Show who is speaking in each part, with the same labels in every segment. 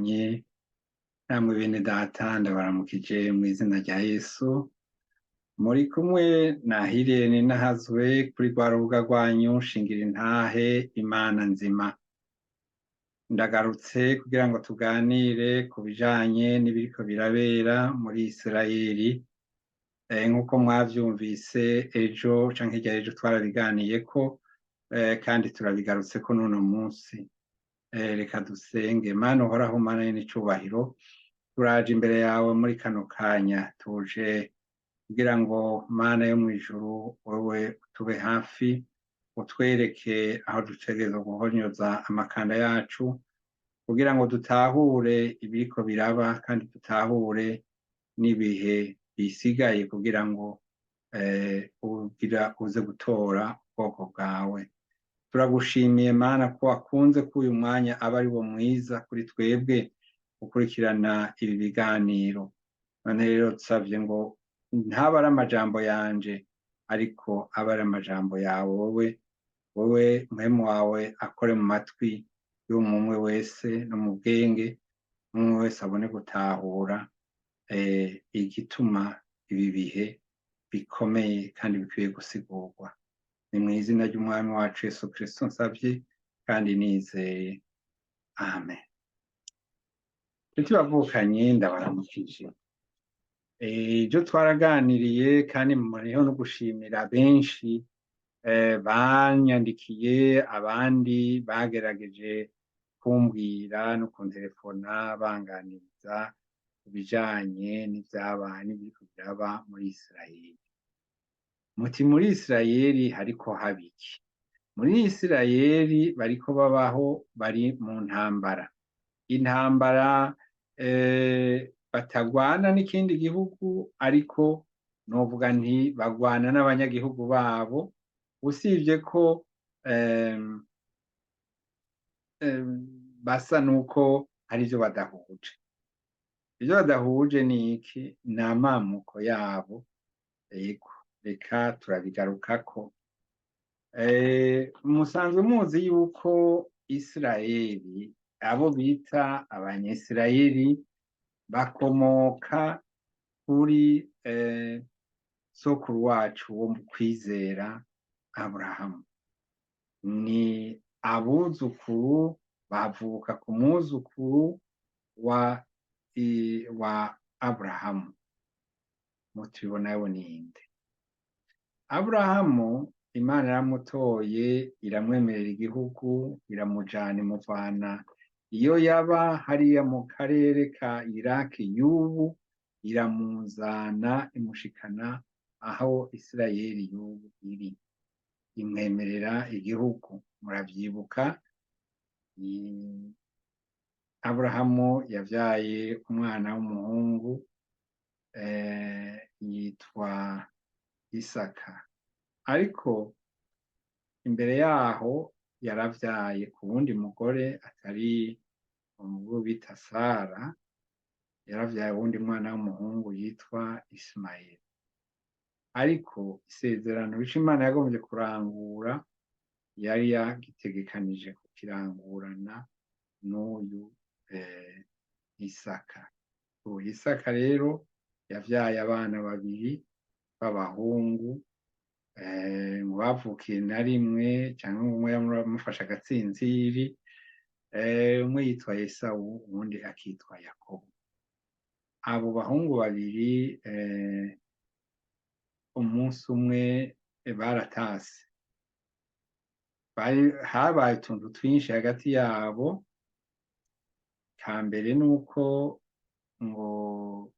Speaker 1: Bavukanye namwe bene data, ndabaramukije mw'izina rya Yesu. Muri kumwe na Hirene Nahazwe kuri rwa rubuga rwanyu Shingira Intahe Imana Nzima. Ndagarutse kugira ngo tuganire ku bijanye n'ibiriko birabera muri Isirayeli. Nk'uko mwavyumvise ejo canke hirya y'ejo twarabiganiyeko, kandi turabigarutseko n'uno munsi. Reka dusenge. Mana uhoraho, Mana y'icubahiro, turaje imbere yawe muri kano kanya, tuje kugira ngo Mana yo mw'ijuru wewe utube hafi, utwereke aho dutegerezwa guhonyoza amakanda yacu kugira ngo dutahure ibiriko biraba kandi dutahure n'ibihe bisigaye kugira ngo ugira uze gutora ubwoko bwawe. Turagushimiye Mana ko wakunze ko uyu mwanya aba ari wo mwiza kuri twebwe gukurikirana ibi biganiro. None rero dusavye ngo ntaba ari amajambo yanje, ariko abe ari amajambo yawe wowe, wowe mpwemu wawe akore mu matwi y'umwe wese no mu bwenge, umwe wese abone gutahura igituma ibi bihe bikomeye kandi bikwiye gusigurwa. Ni mw'izina ry'Umwami wacu Yesu Kristo nsavye kandi nizeye. Amen. Nshuti bavukanye, ndabaramukije. Ejo twaraganiriye kandi mboneyeho no gushimira benshi banyandikiye, abandi bagerageje kumbwira no kunterefona banganiriza ku bijanye n'ivyabaye n'ibiriko biraba muri Isirayeli. Muti muri Isirayeli hariko haba iki? Muri Isirayeli bariko babaho bari mu ntambara. Intambara batagwana n'ikindi gihugu, ariko novuga nti bagwana n'abanyagihugu babo, usivye ko basa nuko hari ivyo badahuje. Ivyo badahuje ni iki? Ni amamuko yabo. Ego, reka turabigarukako. Musanzwe muzi yuko Isirayeli, abo bita abanyisirayeli, bakomoka kuri sokuru wacu wo mu kwizera Aburahamu. Ni abuzukuru, bavuka ku mwuzukuru wa Aburahamu. Mutubona ninde? Aburahamu Imana yaramutoye, iramwemerera igihugu, iramujana, imuvana iyo yaba hariya mu karere ka Iraki y'ubu, iramuzana imushikana aho Isirayeli y'ubu iri, imwemerera igihugu. Muravyibuka, Aburahamu yavyaye umwana w'umuhungu yitwa Isaka, ariko imbere yaho yaravyaye ku wundi mugore atari umugore bita Sara, yaravyaye uwundi mwana w'umuhungu yitwa Isimayeli. Ariko isezerano ico Imana yagomvye kurangura yari yagitegekanije kukirangurana n'uyu Isaka. Uyu Isaka rero yavyaye abana babiri b'abahungu, ngo bavukiye na rimwe canke umwe yamufashe agatsinziri, umwe yitwa Esawu, uwundi akitwa Yakobo. Abo bahungu babiri umunsi umwe baratase. Habaye utuntu twinshi hagati yabo. Kambere nuko ngo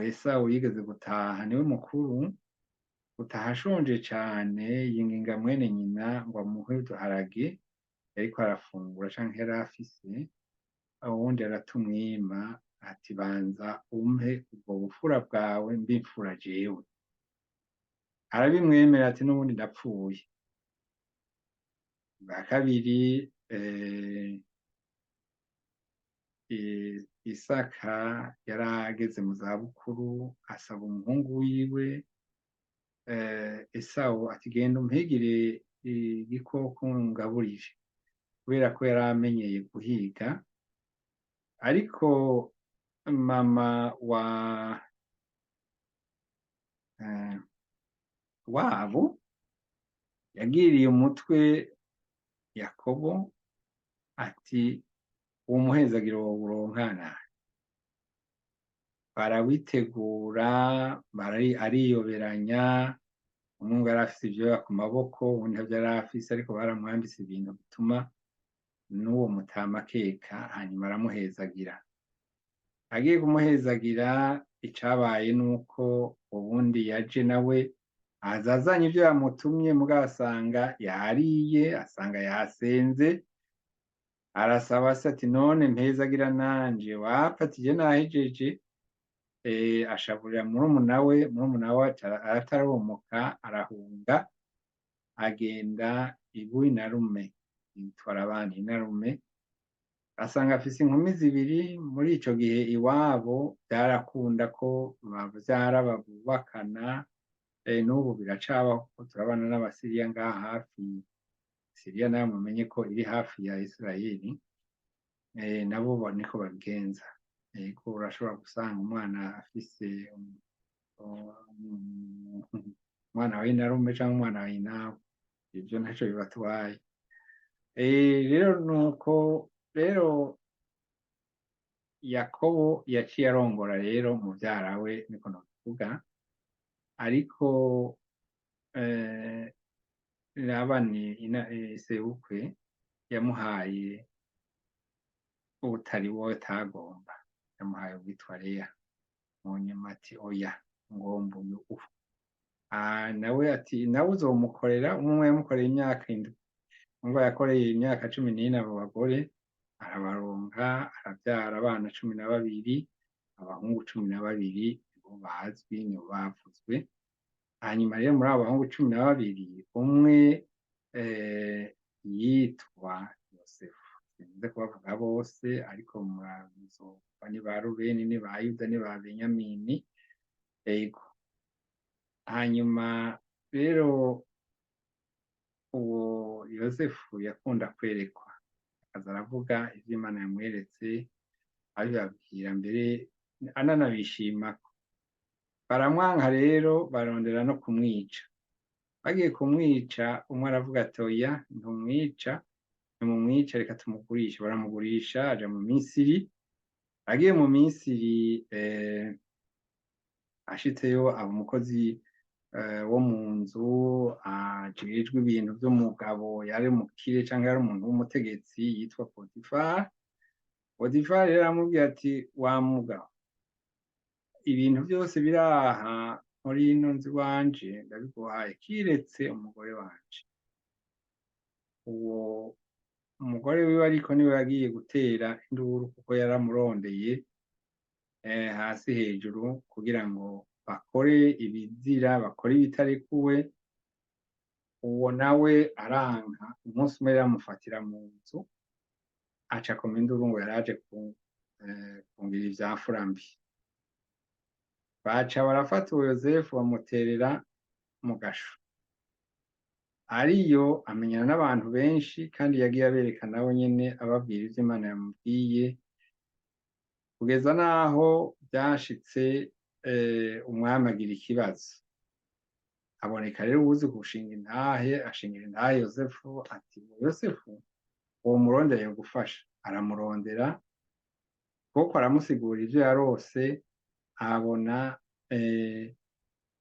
Speaker 1: Esawu yigeze gutaha, niwe mukuru, gutaha ashonje cane, yinginga mwene nyina ngo amuhe uduharage yariko arafungura canke yari afise, uwundi aratumwima, ati banza umpe ubwo bufura bwawe mbe imfura jewe. Arabimwemera, ati n'ubundi ndapfuye. Bwa kabiri Isaka yarageze mu zabukuru, asaba umuhungu wiwe Esawu ati genda umpigire igikoko ngaburire, kubera ko yari amenyeye guhiga. Ariko mama wa wabo yagiriye umutwe Yakobo ati uwo muhezagiro wowuronkana. Barawitegura, ariyoberanya, umwe ngo yari afise ivyoya ku maboko, uwundi ntavyo yari afise, ariko baramwambitse ibintu bituma n'uwo mutama akeka, hanyuma aramuhezagira. Agiye kumuhezagira, icabaye nuko uwundi yaje nawe aza azanye ivyo yamutumye, mugabo asanga yariye, asanga yasenze, arasaba se ati none mpezagira nanje, wapfa ati je nahejeje. Ashaburira murumuna we, murumuna we arataromoka, arahunga, agenda ibuyi na rume, yitwara abana inarume, asanga afise inkumi zibiri. Muri ico gihe iwabo vyarakunda ko bavyara babubakana, n'ubu biracabaho kuko turabana n'Abasiriya ngaha hafi. Siriya nayo mumenye ko iri hafi ya Isirayeli, nabo niko babigenza. Ego, urashobora gusanga umwana afise umwana wa inarume canke umwana wa inawe, ivyo ntaco bibatwaye. Rero nuko rero Yakobo yaciye arongora rero muvyara we, niko nobivuga, ariko Labani sebukwe yamuhaye utari we atagomba, yamuhaye uwitwa Leya. Mu nyuma ati oya, ngomba uyu. Nawe ati nawe uzomukorera. Umwe yamukoreye imyaka 7, umva yakoreye imyaka 14 abo bagore, arabaronka, aravyara abana 12, abahungu 12 nibo bazwi, nibo bavuzwe. Hanyuma rero muri abo bahungu 12, umwe yitwa Yosefu. Sinze kubavuga bose, ariko murazova ni ba Rubeni, ni ba Yuda, ni ba Benyamini. Ego. Hanyuma rero uwo Yosefu yakunda kwerekwa, akaza aravuga ivyo Imana yamweretse, abibabwira mbere ananabishimako. Baramwanka rero, barondera no kumwica. Bagiye kumwica, umwe aravuga ati oya, ntumwica, ntimumwica, reka tumugurishe. Baramugurisha, aja mu Misiri. Agiye mu Misiri, ashitseyo aba umukozi wo mu nzu, ajejwe ibintu vy'umugabo yari umukire canke yari umuntu w'umutegetsi yitwa Potifari. Potifari rero aramubwira ati wa mugabo, ibintu vyose biri aha muri ino nzu iwanje ndabiguhaye, kiretse umugore wanje. Uwo umugore wiwe ariko niwe yagiye gutera induru, kuko yaramurondeye hasi hejuru kugira ngo bakore ibizira, bakore ibitarekuwe. Uwo nawe aranka. Umunsi umwe yaramufatira mu nzu, aca akoma induru ngo yaraje kungira ivyafura mbi. Baca barafata uwo Yosefu, bamuterera mu gasho. Ariyo amenyana n'abantu benshi, kandi yagiye abereka nabo nyene, ababwira ivyo Imana yamubwiye, kugeza n'aho vyashitse umwami agira ikibazo. Haboneka rero uwuzi gushinga intahe, ashingira intahe Yosefu, ati Yosefu uwo murondera yogufasha. Aramurondera kuko aramusigura ivyo yarose, abona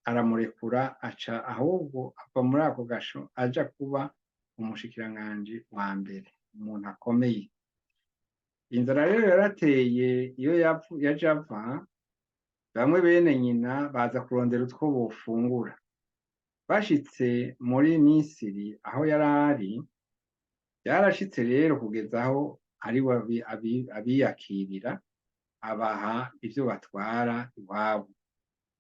Speaker 1: aramurekura, aca ahubwo ava muri ako gasho aja kuba umushikiranganji wa mbere, umuntu akomeye. Inzara rero yarateye iyo yaja ava, bamwe bene nyina baza kurondera utwo bofungura. Bashitse muri Misiri aho yarari, byarashitse rero kugeza aho ari we abiyakirira, abaha ivyo batwara iwabo.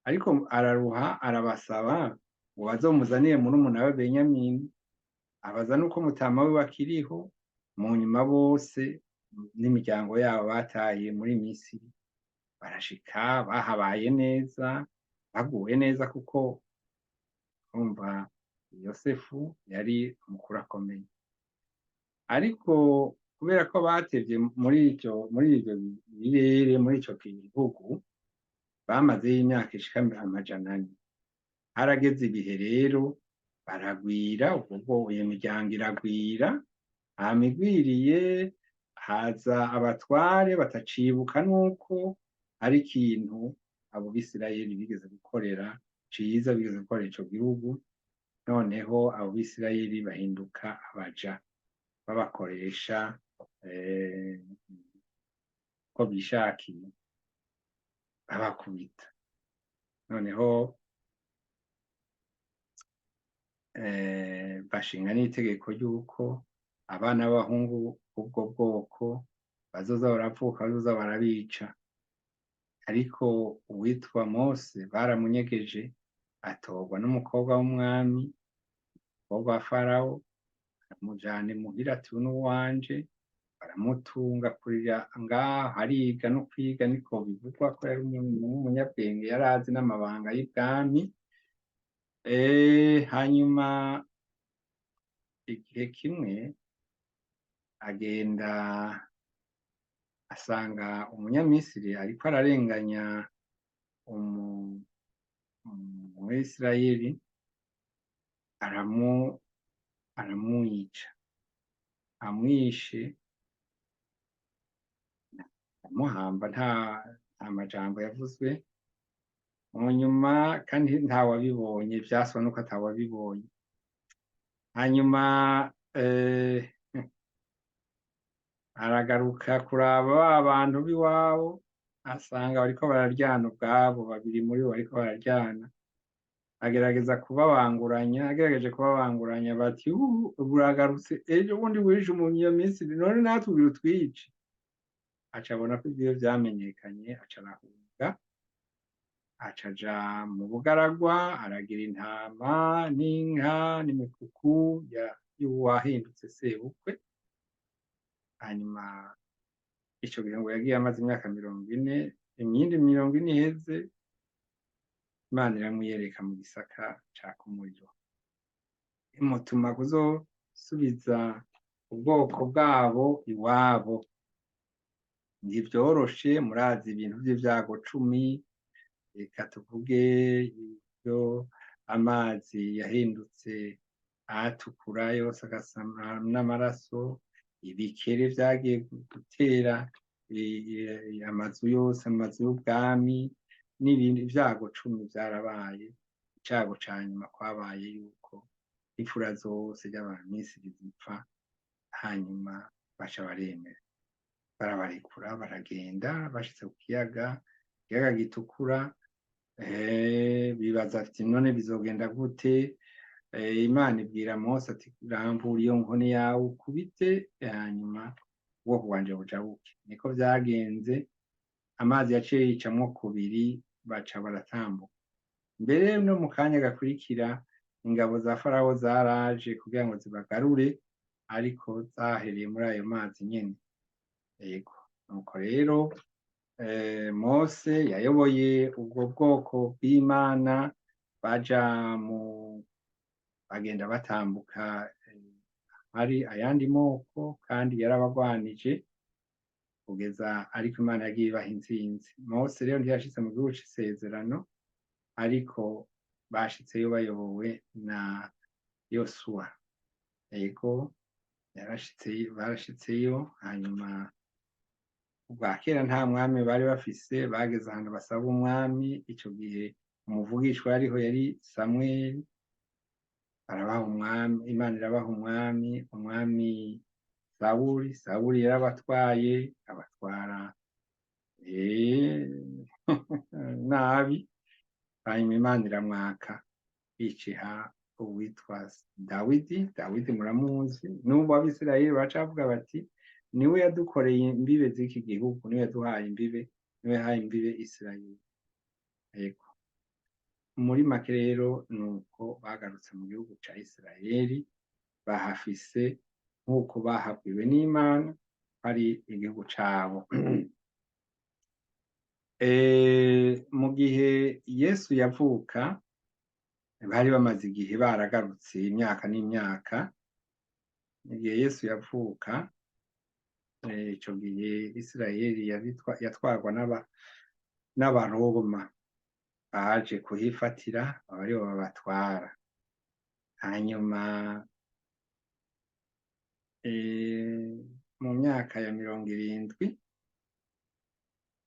Speaker 1: Ariko araruha, arabasaba ngo bazomuzanire murumuna we Benyamini, abaza nuko mutama we akiriho. Mu nyuma bose n'imiryango yabo bataye muri Misiri barashika, bahabaye neza, baguwe neza, kuko urumva Yosefu yari umukuru akomeye. Ariko Kubera ko batevye muri ivyo birere, muri ico gihugu bamazeyo imyaka ishika 400. Harageze ibihe rero baragwira, ubwo iyo miryango iragwira. Hama igwiriye, haza abatware batacibuka nuko hari ikintu abo Bisirayeli bigeze gukorera ciza, bigeze gukorera ico gihugu. Noneho abo Bisirayeli bahinduka abaja, babakoresha ko bishakiye, babakubita. Noneho bashinga n'itegeko ry'uko abana b'abahungu b'ubwo bwoko bazoza baravuka bazoza barabica. Ariko uwitwa Mose baramunyegeje, atorwa n'umukobwa w'umwami, umukobwa wa Farawo, aramujana imuhira, ati: "Uyu n'uwanje." Baramutunga kurira ngaho, ariga no kwiga. Niko bivugwa ko yari umunyabwenge, yari azi n'amabanga y'ibwami. Hanyuma igihe kimwe agenda asanga Umunyamisiri ariko ararenganya Umwisirayeli, aramwica. Amwishe, aramuhamba, nta majambo yavuzwe mu nyuma, kandi ntawabibonye, vyaswa nuko atawabibonye. Hanyuma aragaruka kuraba ba bantu b'iwabo, asanga bariko bararyana ubwabo, babiri muri bo bariko bararyana. Agerageza kubabanguranya, agerageje kubabanguranya bati: "Uragarutse, ejo bundi wishe Umunyamisiri, none natwe ugira utwice." Aca abona ko ivyiwe vyamenyekanye, aca arahunga, aca aja mu bugaragwa, aragira intama n'inka n'imikuku y'uwahindutse sebukwe. Hanyuma ico gihe ngo yagiye amaze imyaka 40, imyindi 40 iheze, Imana iramwiyereka mu gisaka caka umuriro, imutuma kuzosubiza ubwoko bwabo iwabo. Ntivyoroshe, murazi ibintu vy'ivyago 10, reka tuvuge ivyo amazi yahindutse atukura yose agasa n'amaraso, ibikere vyagiye gutera amazu yose, amazu y'ubwami, n'ibindi vyago 10 vyarabaye. Icago ca nyuma kwabaye yuko imfura zose ry'Abamisiri zipfa. Hanyuma baca baremera, barabarekura, baragenda. Bashitse ku kiyaga, ikiyaga gitukura, bibaza ati: "None bizogenda gute?" Imana ibwira Mose ati: "Rambura iyo nkoni yawe ukubite, hanyuma ubwoko bwanje bujabuke." Niko vyagenze, amazi yaciye yicamwo kubiri, baca baratambuka. Mbere no mu kanya gakurikira ingabo za Farawo zaraje kugira ngo zibagarure, ariko zahereye muri ayo mazi nyene. Yego, nuko rero Mose yayoboye ubwo bwoko bw'Imana, baja mu bagenda batambuka hari ayandi moko, kandi yarabagwanije kugeza, ariko Imana yagiye ibaha intsinzi. Mose rero ntiyashitse mu gihugu c'isezerano, ariko bashitseyo bayobowe na Yosuwa. Yego, yarashitseyo, barashitseyo. Hanyuma ubwa kera nta mwami bari bafise, bageze ahantu basaba umwami. Ico gihe umuvugishwa yariho yari Samweli. Barabaha umwami, Imana irabaha umwami, umwami Sawuli. Sawuli yarabatwaye, abatwara nabi. Hanyuma Imana iramwaka, iciha uwitwa Dawidi. Dawidi muramuzi, n'ubu Abisirayeli bacavuga bati: "Niwe yadukoreye imbibe z'iki gihugu, niwe yaduhaye imbibe, niwe yahaye imbibe Isirayeli." Yego, muri make rero nuko bagarutse mu gihugu ca Isirayeli, bahafise nk'uko bahabwiwe n'Imana ari igihugu cabo. Mu gihe Yesu yavuka, bari bamaze igihe baragarutse, imyaka n'imyaka. Mu gihe Yesu yavuka, Ico gihe Isirayeli yatwarwa n'Abaroma baje kuhifatira, aba aribo babatwara. Hanyuma mu myaka ya 70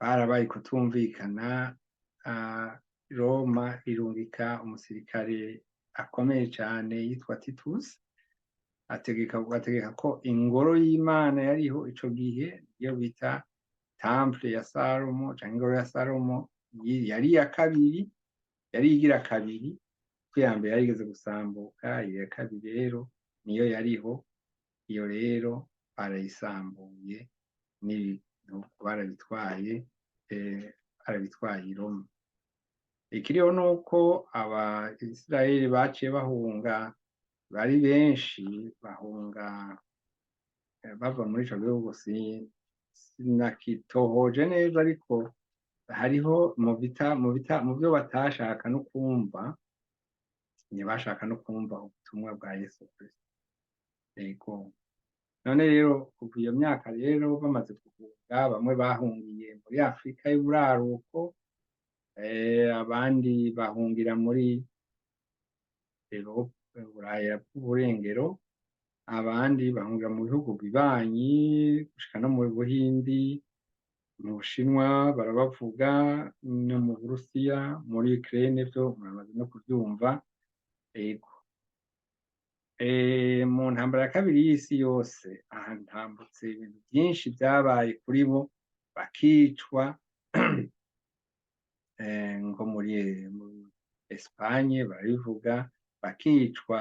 Speaker 1: barabaye kutumvikana, Roma irungika umusirikare akomeye cane yitwa Titus, ategeka ko ingoro y'Imana yariho ico gihe, iyo bita Temple ya Salomo canke ingoro ya Salomo, yari iya kabiri, yari igira kabiri, kuko iya mbere yarigeze gusambuka, iya kabiri rero niyo yariho. Iyo rero barayisambuye n'ibintu barabitwaye, barabitwaye i Roma. Ikiriho nuko Abaisirayeli baciye bahunga, bari benshi, bahunga bava muri ico gihugu. Sinakitohoje neza, ariko hariho mu byo batashaka no kumva, ntibashaka no kumva ubutumwa bwa Yesu Kristo. Ego, none rero kuva iyo myaka rero bamaze guhunga, bamwe bahungiye muri Afrika y'uburaruko, abandi bahungira muri Buraya bw'uburengero, abandi bahungira mu bihugu bibanyi, gushika no mu Buhindi, mu Bushinwa barabavuga, no mu Burusiya, muri Ukraine vyo muramaze no kuvyumva. Ego, mu ntambara ya kabiri y'isi yose, aha ntambutse ibintu vyinshi vyabaye kuri bo, bakicwa nko muri Espagne barabivuga, bakicwa,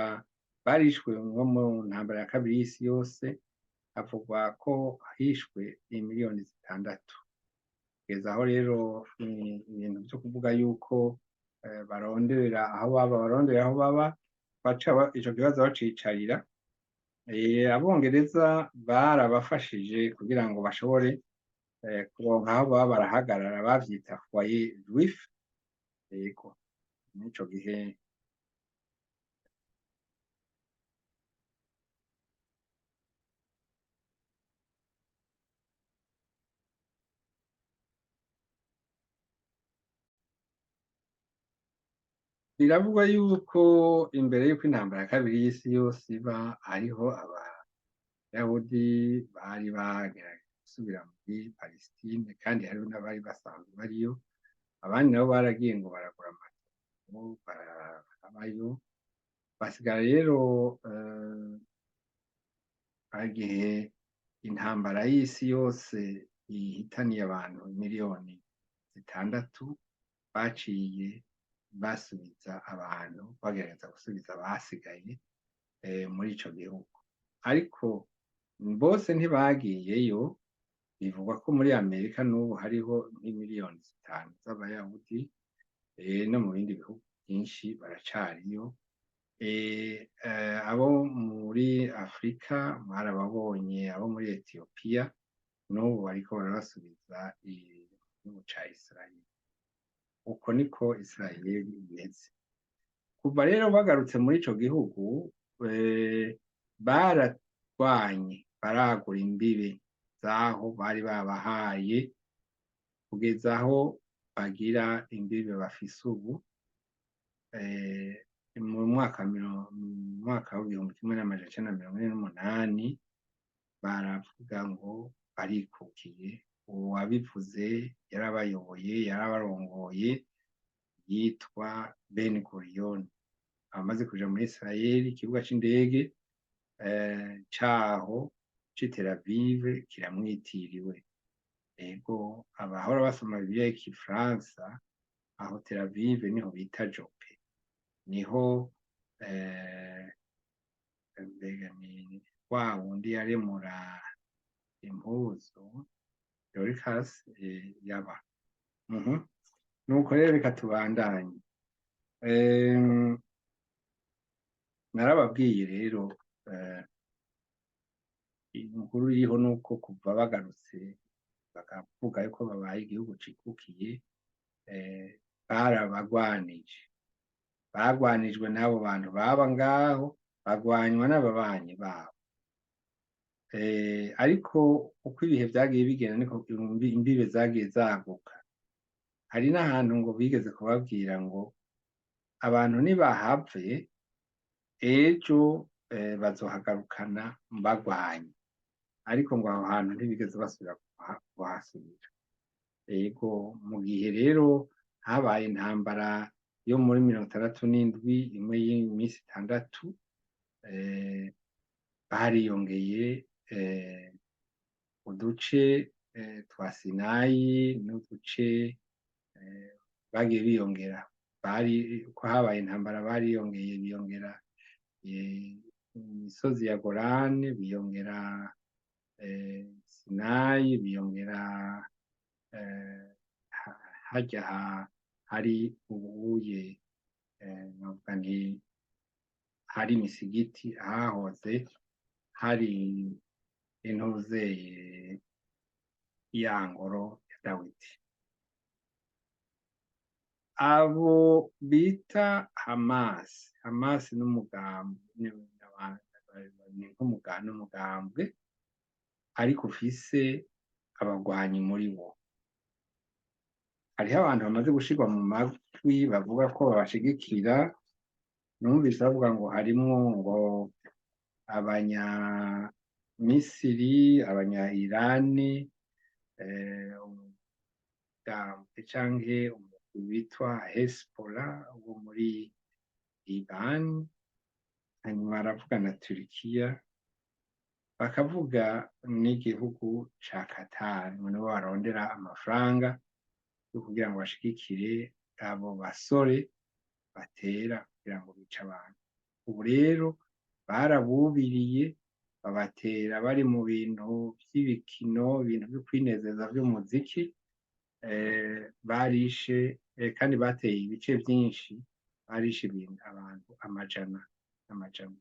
Speaker 1: barishwe nko mu ntambara ya kabiri y'isi yose, havugwa ko hishwe 6 miliyoni. Kugeza aho rero ibintu vyo kuvuga yuko baronderera aho baba, baronderera aho baba, baca ico kibazo bacicarira. Abongereza barabafashije kugira ngo bashobore kuronka aho baba barahagarara, bavyita foyer juif. Yego, n'ico gihe biravugwa yuko imbere y'uko intambara ya kabiri y'isi yose iba, hariho Abayahudi bari bagerageje gusubira muri Palestine, kandi hariho n'abari basanzwe bariyo. Abandi nabo baragiye ngo baragura amatongo, barabayo, basigara rero. Igihe intambara y'isi yose ihitaniye abantu 6 miliyoni, baciye basubiza abantu, bagerageza gusubiza abasigaye muri ico gihugu, ariko bose ntibagiyeyo. Bivugwa ko muri Amerika n'ubu hariho nk'5 miliyoni z'Abayahudi, no mu bindi bihugu vyinshi baracariyo. Abo muri Afrika mwarababonye, abo muri Etiyopiya n'ubu bariko barabasubiza igihugu ca Israel. Uko niko Israel imeze. Kuva rero bagarutse muri ico gihugu, bararwanye, baragura imbibe z'aho bari babahaye, kugeza aho bagira imbibe bafise ubu. Mu mwaka w'1948 baravuga ngo barikukiye. Uwabivuze yarabayoboye, yarabarongoye, yitwa Ben Gurion. Amaze kuja muri Israel, ikibuga c'indege caho c'i Tel Aviv kiramwitiriwe. Ego, abahora basoma Bibiliya y'igifaransa, aho Tel Aviv niho bita Joppe, niho mbega ni wa wundi yaremura impuzu Dorcas yaba. Nuko rero reka tubandanye. Narababwiye rero, inkuru iriho nuko kuva bagarutse bakavuga yuko babaye igihugu cikukiye, barabagwanije, bagwanijwe n'abo bantu baba ngaho, bagwanywa n'ababanyi babo. Ariko uko ibihe vyagiye bigenda niko imbibe zagiye zaguka. Hari n'ahantu ngo bigeze kubabwira ngo abantu nibahave ejo bazohagarukana bagwanye, ariko ngo aho hantu ntibigeze basubira kuhasubira. Ego, mu gihe rero habaye intambara yo muri 67, imwe y'imisi 6, bariyongeye uduce twa Sinayi n'uduce bagiye biyongera. Bari uko habaye intambara bariyongeye, biyongera imisozi ya Golani, biyongera Sinayi, biyongera harya hari ubuye, novuga nti hari imisigiti, hahoze hari intuzeye ya ngoro ya Dawidi. Abo bita Hamas, Hamas n'umugambi, ni nk'umugambwe ariko ufise abagwanyi muri wo. Hariho abantu bamaze gushirwa mu majwi bavuga ko babashigikira. Numvise bavuga ngo harimwo ngo abanya-Misiri, abanya-Irani, umugambwe canke umugwi witwa Hezbollah wo muri Liban, hanyuma baravuga na Turikiya, bakavuga n'igihugu ca Qatar, ngo nibo barondera amafaranga yo kugira ngo bashigikire abo basore batera kugira ngo bice abantu. Ubu rero barabubiriye, babatera bari mu bintu vy'ibikino, ibintu vyo kwinezeza vy'umuziki, barishe kandi bateye ibice vyinshi, barishe ibintu abantu amajana n'amajana.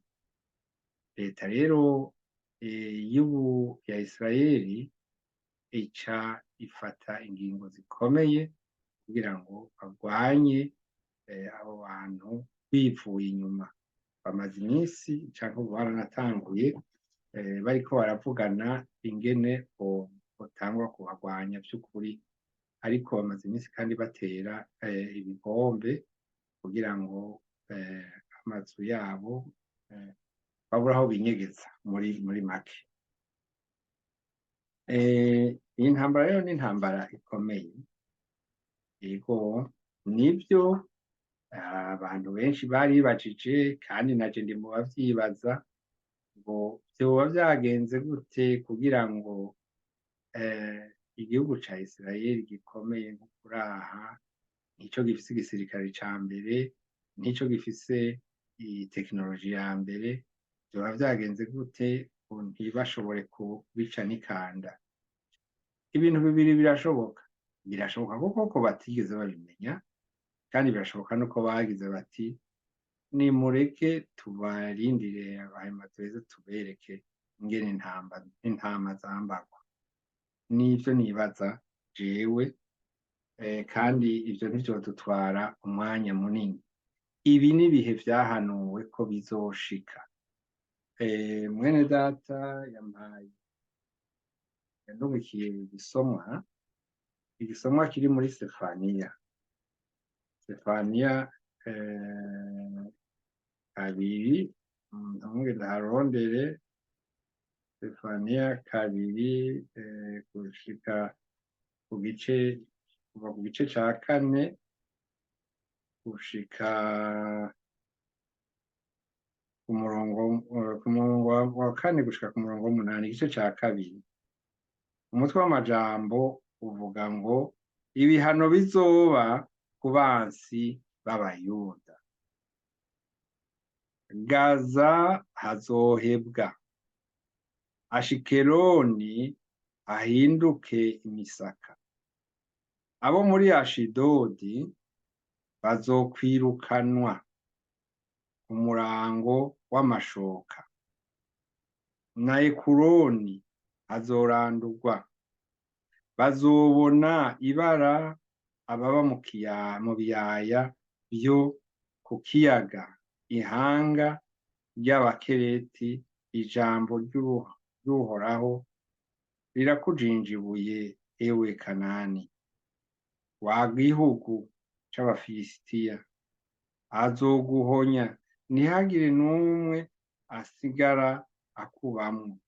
Speaker 1: Leta rero y'ubu ya Israeli ica ifata ingingo zikomeye kugira ngo bagwanye abo bantu bivuye inyuma. Bamaze iminsi canke ubu baranatanguye bariko baravugana ingene botangura kubagwanya vy'ukuri, ariko bamaze iminsi kandi batera ibibombe kugira ngo amazu yabo babure aho binyegeza muri make. Iyi ntambara rero ni intambara ikomeye. Yego, nivyo, abantu benshi baribajije, kandi naje ndi mu bavyibaza, ngo vyoba vyagenze gute kugira ngo igihugu ca Israel gikomeye nko kuraha, nico gifise igisirikare ca mbere, nico gifise tekinoloji ya mbere, vyoba vyagenze gute ngo ntibashobore kubica n'ikanda? Ibintu bibiri birashoboka. Birashoboka koko ko batigeze babimenya, kandi birashoboka nuko bagize bati nimureke tubarindire hanyuma tuheze tubereke ingene intama zambarwa. Nivyo nibaza jewe, kandi ivyo ntivyodutwara umwanya munini. Ibi n'ibihe vyahanuwe ko bizoshika. Mwene data yampaye, yandumikiye igisomwa kiri muri Sefaniya, Sefaniya 2, ntunge ndaharondere, Sefaniya 2, gushika ku gice, kuva ku gice ca 4 gushika ku murongo wa 4 gushika ku murongo w'8, igice ca 2. Umutwe w'amajambo uvuga ngo ibihano bizoba ku bansi b'Abayuda. Gaza hazohebwa, Ashikeloni ahinduke imisaka, abo muri Ashidodi bazokwirukanwa ku murango w'amashoka, na Ekuroni azorandurwa. Bazobona ibara ababa mu biyaya vyo ku kiyaga, ihanga ry'Abakereti, ijambo ry'Uhoraho rirakujinjibuye, ewe Kanani, wa gihugu c'Abafilisitiya. Azoguhonya, ntihagire n'umwe asigara akubamwo.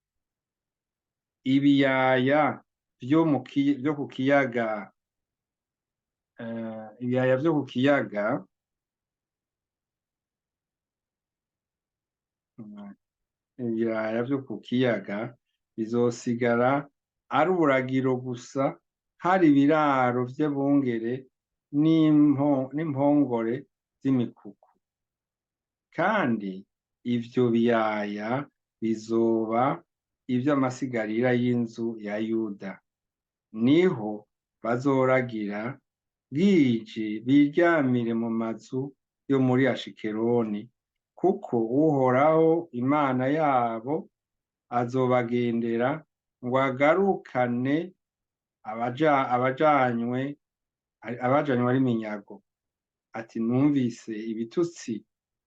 Speaker 1: Ibiyaya vyo ku kiyaga, ibiyaya vyo ku kiyaga, ibiyaya vyo ku kiyaga bizosigara ari uburagiro gusa, hari ibiraro vy'abungere n'impongore z'imikuku. Kandi ivyo biyaya bizoba ivy'amasigarira y'inzu ya Yuda. Niho bazoragira bwije, biryamire mu mazu yo muri Ashikeloni, kuko Uhoraho Imana yabo azobagendera ngo agarukane abajanywe ari minyago. Ati: numvise ibitutsi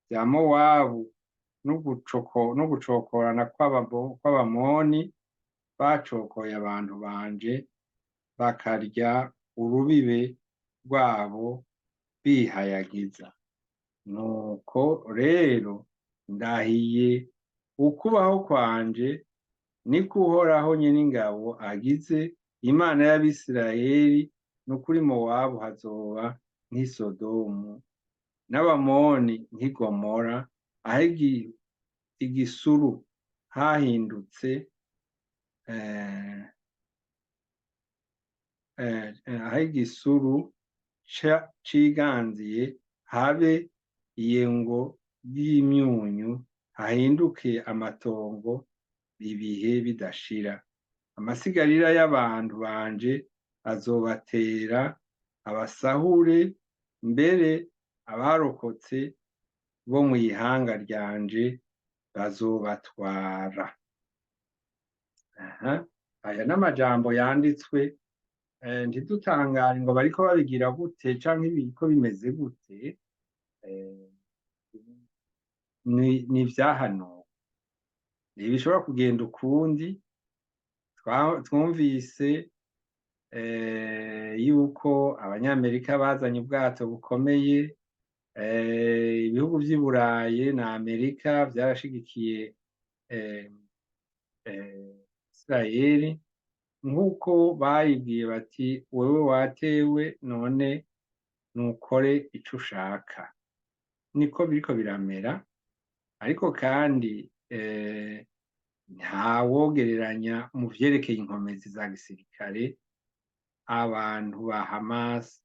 Speaker 1: vya Mowabu n'ugucokorana kw'Abamoni bacokoye abantu banje, bakarya urubibe rwabo bihayagiza. Nuko rero ndahiye ukubaho kwanje, niko Uhoraho Nyeningabo agize, Imana y'Abisirayeli, n'ukuri Mowabu hazoba nk'i Sodomu, n'Abamoni nk'i Gomora, aho igisuru hahindutse aho igisuru ciganziye habe iyengo ry'imyunyu, hahinduke amatongo ibihe bidashira. Amasigarira y'abantu banje azobatera abasahure, mbere abarokotse bo mw'ihanga ryanje bazobatwara. Aha, aya n'amajambo yanditswe. Ntidutangare ngo bariko babigira gute canke ibiko bimeze gute, ni ivyahanuwe, ntibishobora kugenda ukundi. Twumvise yuko Abanyamerika bazanye ubwato bukomeye, ibihugu vy'i Burayi na Amerika vyarashigikiye Isirayeli, nk'uko bayibwiye bati: wewe watewe, none nukore ico ushaka. Niko biriko biramera. Ariko kandi ntawogereranya mu vyerekeye inkomezi za gisirikare abantu ba Hamas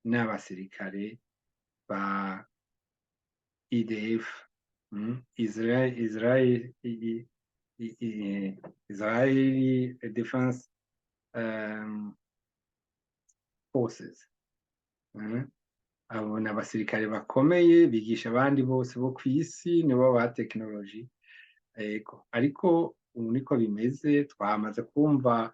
Speaker 1: n'abasirikare ba IDF, Israel Defense Forces. Abo ni abasirikare bakomeye, bigisha abandi bose bo kw'isi, nibo ba tekinoloji. Ego, ariko ubu niko bimeze. Twamaze kumva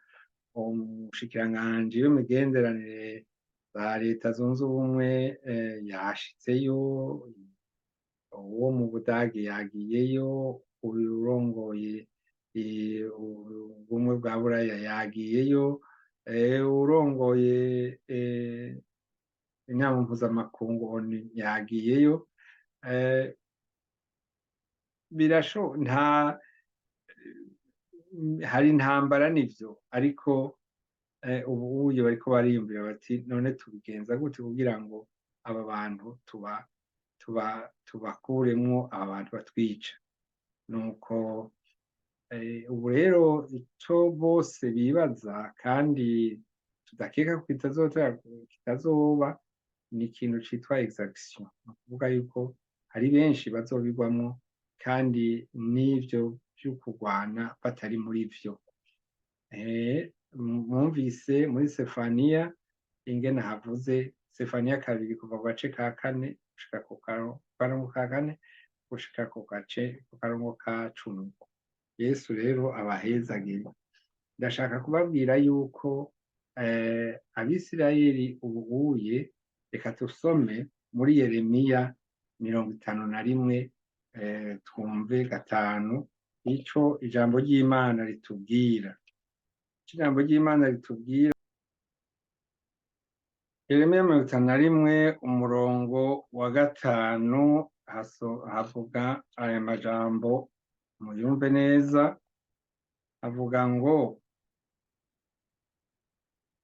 Speaker 1: umushikiranganji w'imigenderanire za Leta Zunze Ubumwe yashitseyo, uwo mu Budage yagiyeyo, urongoye Ubumwe bwa Buraya yagiyeyo, urongoye inama mpuzamakungu ONU yagiyeyo. Birasho nta hari intambara nivyo, ariko ubu uye bariko bariyumvira bati: none tubigenza gute kugira ngo aba bantu tubakuremwo, aba bantu batwica? Nuko ubu rero ico bose bibaza kandi tudakeka ko kitazoba ni ikintu citwa exaction, ni ukuvuga yuko hari benshi bazobigwamwo, kandi n'ivyo vyo kurwana batari muri vyo. Mwumvise muri Sefaniya ingene havuze, Sefaniya 2, kuva ku gace ka 4 gushika ku karongo ka 4 gushika ku gace ku karongo ka 10. Yesu rero abahezagire. Ndashaka kubabwira yuko Abisirayeli ubu uye, reka tusome muri Yeremiya 51, twumve 5. Ico ijambo ry'Imana ritubwira. Ico ijambo ry'Imana ritubwira, Yeremiya 51 umurongo wa 5 havuga aya majambo, muyumve neza, avuga ngo: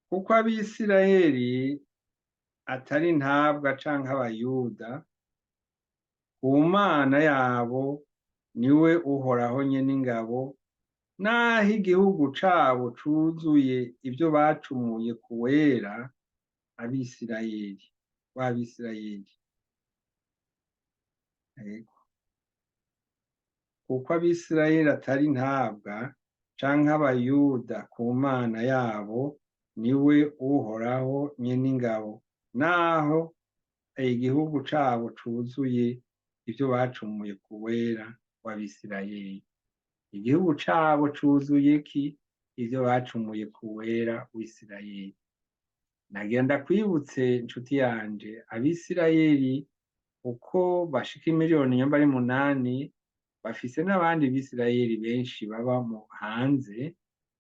Speaker 1: kuko Abisirayeli atari ntabwa canke Abayuda, ku Mana yabo niwe Uhoraho nyene ingabo, naho igihugu cabo cuzuye ivyo bacumuye ku Wera Abisirayeli, w'Abisirayeli. Ego. Kuko Abisirayeli atari ntabwa canke Abayuda ku Mana yabo niwe Uhoraho nyene ingabo, naho igihugu cabo cuzuye ivyo bacumuye ku Wera w'Abisirayeli. Igihugu cabo cuzuye ki? Ivyo bacumuye ku Wera w'Isirayeli. Nagira ndakwibutse nshuti yanje, Abisirayeli uko bashika imiliyoni nyamba ari 8, bafise n'abandi Bisirayeli benshi baba mu hanze.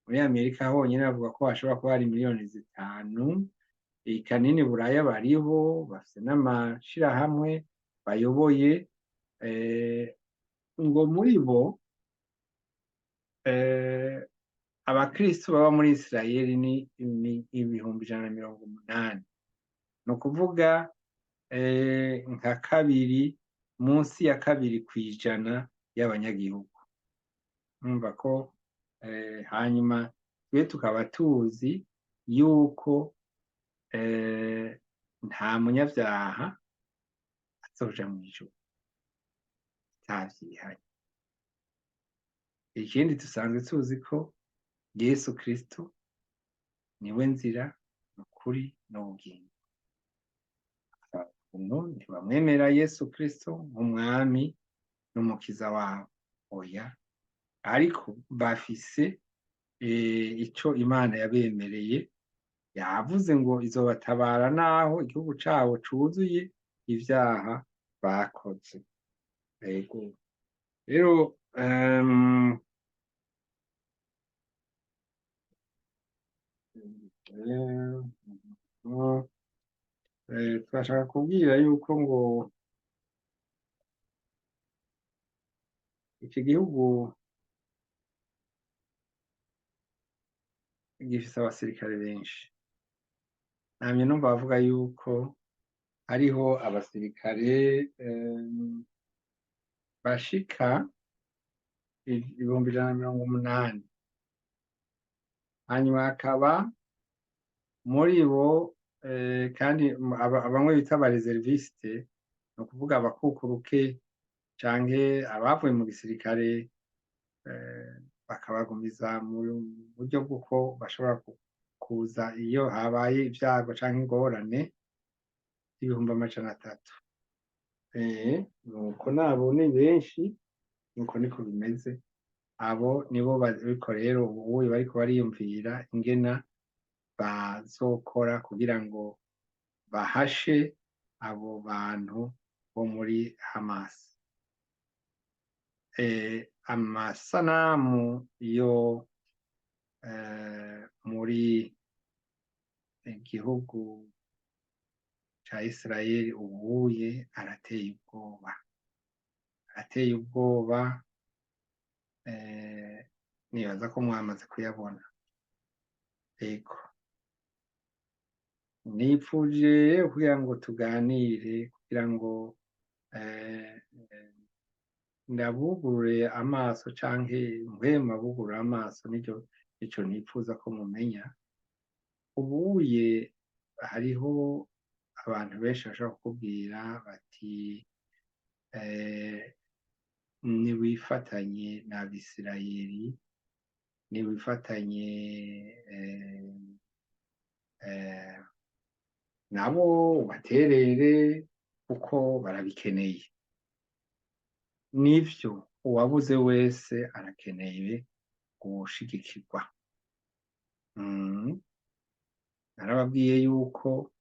Speaker 1: Muri Amerika honyene bavuga ko hashobora kuba hari miliyoni 5, kanini Buraya bariho, bafise n'amashirahamwe bayoboye, ngo muri bo abakristo baba muri Isirayeli ni 180,000, ni ukuvuga nka kabiri, munsi ya 2% y'abanyagihugu. Urumva ko hanyuma twe tukaba tuzi yuko nta munyavyaha azoja mw'ijuru atavyihanye. Ikindi dusanzwe tuzi ko Yesu Kristo niwe nzira, ukuri n'ubugingo. Abantu ntibamwemera Yesu Kristo nk'umwami n'umukiza wabo, oya, ariko bafise ico Imana yabemereye. Yavuze ngo izobatabara naho igihugu cabo cuzuye ivyaha bakoze. Ego. Rero turashaka kubwira yuko ngo iki gihugu gifise abasirikare benshi. Namye numva bavuga yuko hariho abasirikare bashika 180,000, hanyuma hakaba muri bo kandi bamwe bita abareserviste, ni ukuvuga abakukuruke canke abavuye mu gisirikare, bakabagumiza mu buryo bw'uko bashobora kuza iyo habaye ivyago canke ingorane, 300,000. Nuko nabo ni benshi, nuko niko bimeze. Abo nibo bariko rero ubu bariko bariyumvira ingena bazokora kugira ngo bahashe abo bantu bo muri Hamas. Amasanamu yo muri igihugu ca Isirayeli ubuye arateye ubwoba, arateye ubwoba. Nibaza ko mwamaze kuyabona. Ego, nipfuje kugira ngo tuganire, kugira ngo ndabugurure amaso canke mpwema bugurure amaso, nico nico nipfuza ko mumenya. Ubuye hariho abantu benshi bashobora kukubwira bati niwifatanye n'Abisirayeli, niwifatanye nabo ubaterere kuko barabikeneye. Nivyo, uwabuze wese arakeneye gushigikirwa. Narababwiye yuko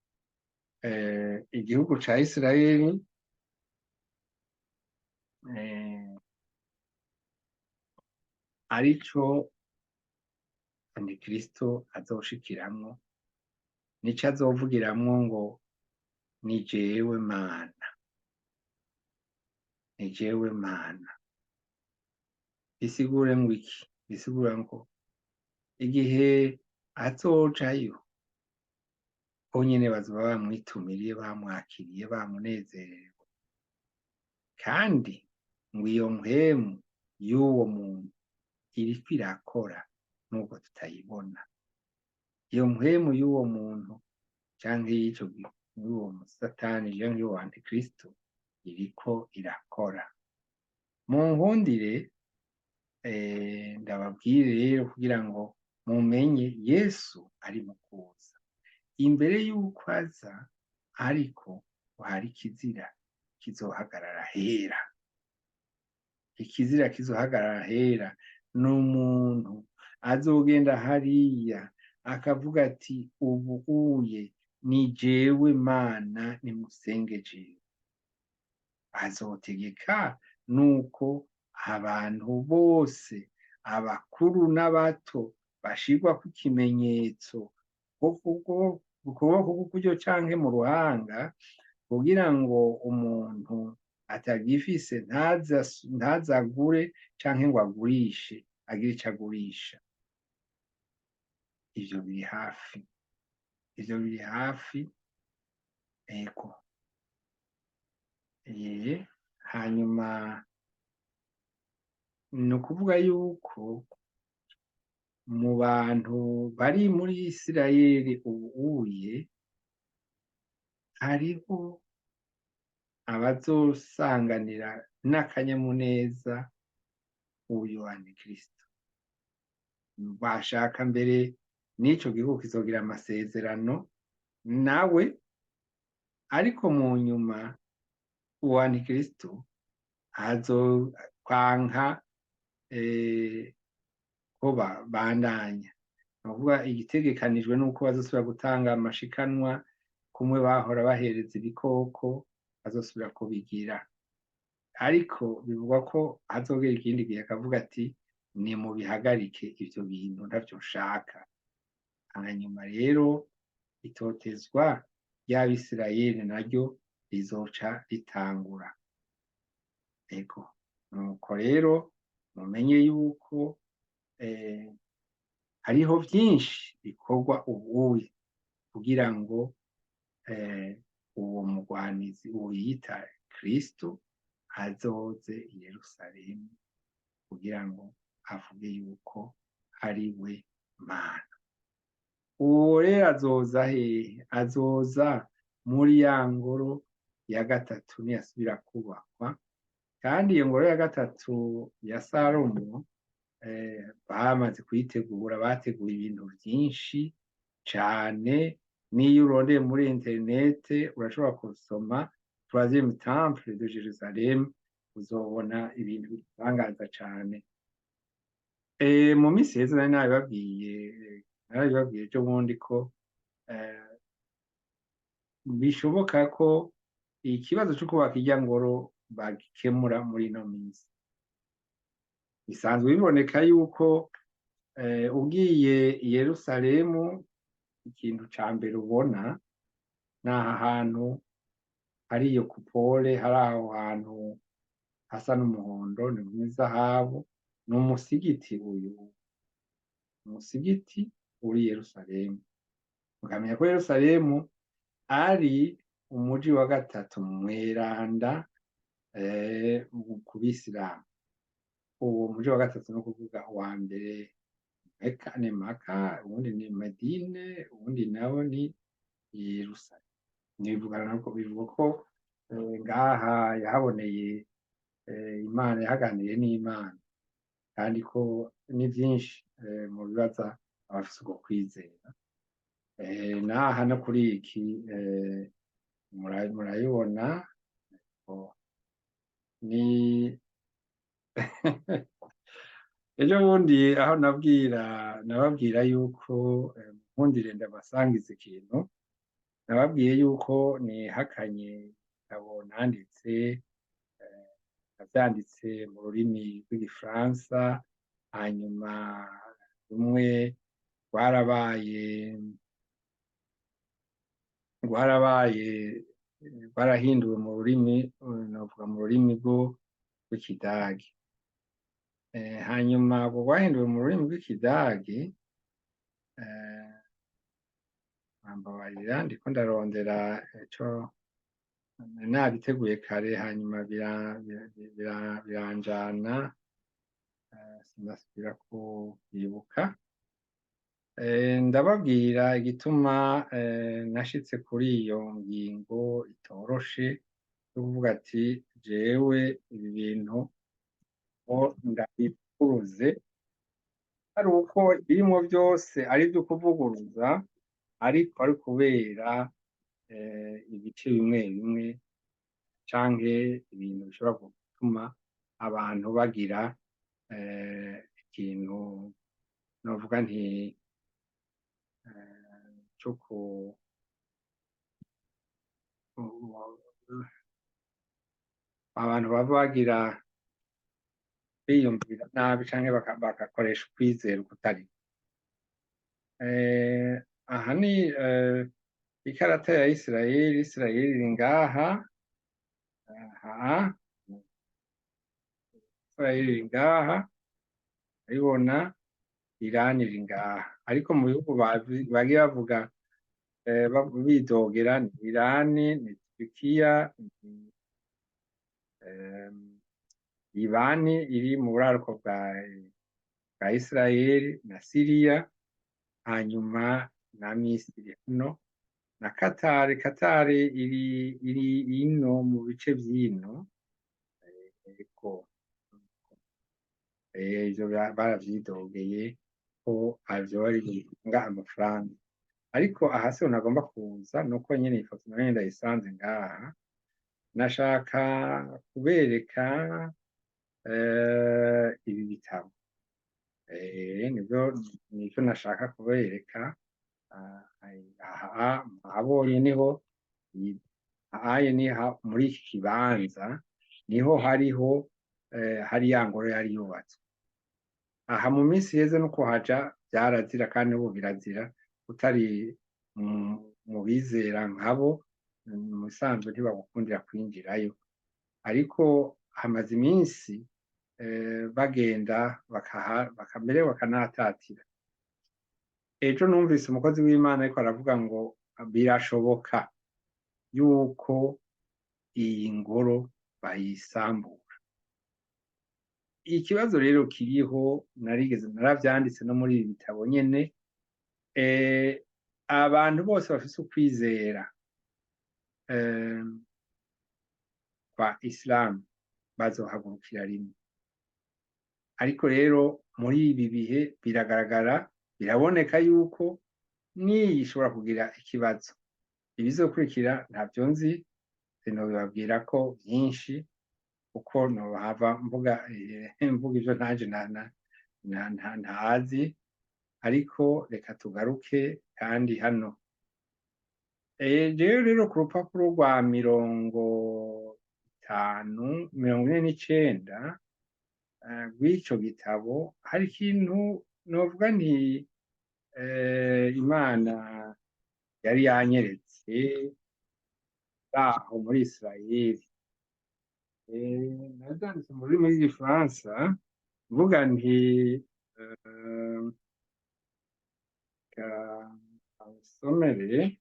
Speaker 1: igihugu ca Isirayeli Arico Antikristo azoshikiramwo, nico azovugiramwo ngo ni jewe Mana, ni jewe Mana. Bisigure ngo iki? Bisigura ngo igihe azojayo bonyene bazoba bamwitumiriye, bamwakiriye, bamunezerewe. Kandi ngo iyo mpwemu y'uwo muntu iriko irakora nubwo tutayibona. Iyo mpwemu y'uwo muntu canke y'ico y'uwo musatani canke y'uwo Antikristo iriko irakora. Munkundire ndababwire rero kugira ngo mumenye Yesu ari mu kuza. Imbere y'uko aza ariko hari ikizira kizohagarara hera. Ikizira kizohagarara hera ni umuntu azogenda hariya akavuga ati ubu uye ni jewe Mana, nimusenge jewe. Azotegeka nuko abantu bose, abakuru n'abato, bashirwako ikimenyetso ku kuboko kw'iburyo canke mu ruhanga, kugira ngo umuntu atagifise ntazagure canke ngo agurishe, agire ico agurisha. Ivyo biri hafi, ivyo biri hafi, ego. Hanyuma ni ukuvuga yuko mu bantu bari muri Isirayeli ubu uye hariho abazosanganira n'akanyamuneza uyu Antikristo. Bashaka mbere n'ico gihugu kizogira amasezerano nawe, ariko mu nyuma uwo Antikristo azokwanka ko bandanya. Ni ukuvuga igitegekanijwe nuko bazosubira gutanga amashikanwa kumwe bahora bahereza ibikoko, bazosubira kubigira. Ariko bivugwa ko hazogera ikindi gihe akavuga ati nimubihagarike ivyo bintu, ntavyo nshaka. Hanyuma rero itotezwa ry'Abisirayeli naryo rizoca ritangura. Ego, nuko rero mumenye yuko hariho vyinshi bikorwa ubuye kugira ngo uwo mugwanizi, uwo yita Kristo, azoze i Yerusalemu kugira ngo avuge yuko ari we Mana. Uwo rero azoza hehe? Azoza muri ya ngoro ya gatatu niyasubira kubakwa. Kandi iyo ngoro ya gatatu ya Salomo bamaze kuyitegura, bateguye ibintu vyinshi cane. N'iyo urondeye muri interinete urashobora gusoma Troisième Temple de Jérusalem, uzobona ibintu bitangaza cane. Mu minsi iheze nari nabibabwiye, narabibabwiye ejo bundi ko bishoboka ko ikibazo co kubaka irya ngoro bagikemura muri ino minsi. Bisanzwe biboneka yuko ugiye i Yerusalemu, ikintu ca mbere ubona ni aha hantu hari iyo coupole, hari aho hantu hasa n'umuhondo, ni mw'izahabu, ni umusigiti. Uyu umusigiti uri Yerusalemu, mukamenya ko Yerusalemu ari umuji wa gatatu mweranda ku bisilamu. Uwo muji wa gatatu no kuvuga uwa mbere Meka, ni Maka, uwundi ni Medine, uwundi nawo ni Yerusalemu. Nibivugana ko bivuga ko ngaha yahaboneye Imana, yahaganiriye n'Imana, kandi ko ni vyinshi mu bibaza abafise uko kwizera. Naha no kuri iki murayibona ni ejo bundi aho nabwira nababwira yuko nkundire ndabasangiza ikintu. Nababwiye yuko nihakanye igitabo nanditse, navyanditse mu rurimi rw'Igifaransa. Hanyuma rumwe rwarabaye rwarahinduwe mu rurimi, novuga mu rurimi rw'Ikidagi. Hanyuma urwo rwahinduwe mu rurimi rw'Ikidagi, bambabarira, ndiko ndarondera ico nabiteguye kare, hanyuma biranjana, sinasubira kubibuka. Ndababwira igituma nashitse kuri iyo ngingo itoroshe yo kuvuga ati: "Jewe ibi bintu ngo ndabivuguruze," ari uko ibirimwo vyose ari ivyo kuvuguruza, ariko ari kubera ibice bimwe bimwe canke ibintu bishobora gutuma abantu bagira ikintu novuga nti co ku abantu baba bagira biyumvira nabi canke bagakoresha ukwizera ukutari. Aha ni ikarata ya Isirayeli. Isirayeli iri ngaha, aha Isirayeli iri ngaha, urabibona, Irani iri ngaha. Ariko mu bihugu bagiye bavuga, bidogera, ni Irani, ni Turikiya, ni Libani iri mu buraruko bwa Isirayeli, na Siriya, hanyuma na Misiri hano, na Katari. Katari iri ino mu bice vy'ino. Ego, ivyo baravyidogeye ko vyoba ari gutanga amafaranga. Ariko aha siho nagomba kuza, nuko nyene iyi foto nayo ndayisanze ngaha. Nashaka kubereka ibi bitabo, nivyo nivyo nashaka kubereka. Aha mwahabonye, niho ahaye, ni muri iki kibanza niho hariho hari ya ngoro yari yubatswe. Aha mu minsi iheze no kuhaja vyarazira, kandi n'ubu birazira. Utari mu bizera nkabo, mu bisanzwe ntibagukundira kwinjirayo. Ariko hamaze iminsi bagenda mbere bakanahatatira. Ejo numvise umukozi w'Imana ariko aravuga ngo birashoboka yuko iyi ngoro bayisambura. Ikibazo rero kiriho, narigeze naravyanditse no muri ibi bitabo nyene, abantu bose bafise ukwizera kwa Islam bazohagurukira rimwe. Ariko rero muri ibi bihe biragaragara, biraboneka yuko n'iyi ishobora kugira ikibazo. Ibizokurikira ntavyo nzi, sinobibabwira ko vyinshi, kuko nohava mvuga ivyo ntaje ntazi. Ariko reka tugaruke kandi hano. Jewe rero ku rupapuro rwa 50, 49 rw'ico gitabo, hari ikintu novuga nti Imana yari yanyeretse aho muri Israeli. Navyanditse mu rurimi rw'Igifaransa, mvuga nti nsomere,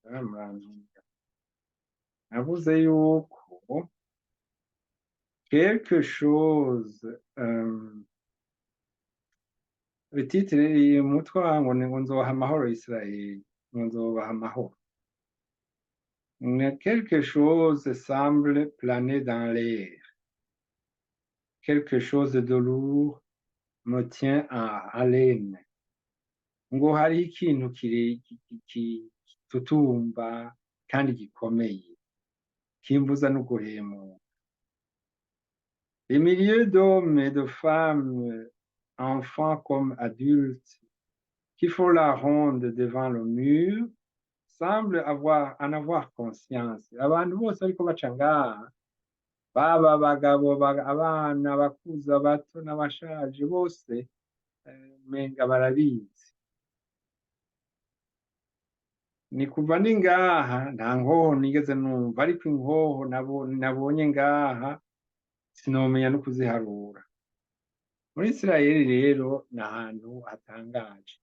Speaker 1: murantunga. Navuze yuko quelque chose, le titre, umutwe ngo ni ngo "Nzobaha amahoro Israeli", ngo nzobaha amahoro. Quelque chose semble planer dans l'air, quelque chose de lourd me tient en haleine. Ngo hariho ikintu kitutumba kandi gikomeye kimbuza no guhemuka. Les milliers d'hommes et de femmes, enfants comme adultes, qui font la ronde devant le mur, semblent en avoir conscience. Abantu bose bariko baca ngaha. Baba abagabo, abana, abakuze, abato n'abashaje bose, umenga barabizi. Ni kuva ndi ngaha nta nkoho nigeze numva, ariko inkoho nabonye ngaha sinomenya no kuziharura. Muri Isirayeli rero ni ahantu hatangaje.